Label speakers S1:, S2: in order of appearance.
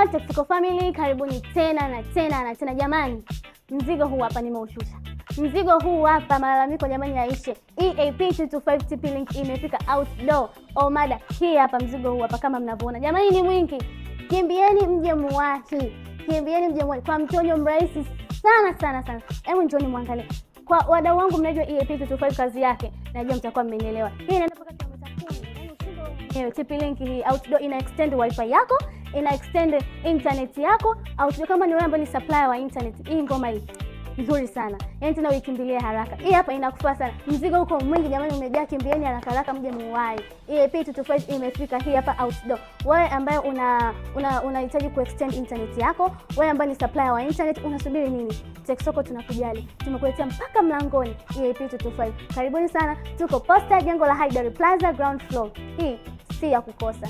S1: Techsoko family, karibuni tena na tena na tena jamani. Mzigo huu hapa nimeushusha. Mzigo huu hapa, malalamiko jamani yaishe. EAP 225 TP Link imefika outdoor. Omada, hii hapa mzigo huu hapa kama mnavyoona. Jamani ni mwingi. Kimbieni mje muwahi. Kimbieni mje muwahi. Kwa mtonyo mrahisi sana sana sana. Hebu njooni muangalie. Kwa wadau wangu mnajua EAP 225 kazi yake. Najua mtakuwa mmenielewa. Hii inaenda mpaka kilomita 10. Yaani ushindwe mwenyewe. TP Link hii outdoor ina extend wifi yako, ina extend internet yako. Outdoor kama ni wewe ambaye ni supplier wa internet, hii ngoma hii nzuri sana. Yaani tena uikimbilie haraka. Hii hapa inakufaa sana. Mzigo uko mwingi jamani, umejaa, kimbieni haraka haraka mje muwahi. EAP 225 imefika hii hapa outdoor. Wewe ambaye unahitaji kuextend internet yako, wewe ambaye ni supplier wa internet, unasubiri nini? Techsoko tunakujali. Tumekuletea mpaka mlangoni EAP 225. Karibuni sana. Tuko Posta, jengo la Haidari Plaza, ground floor. Hii si ya kukosa.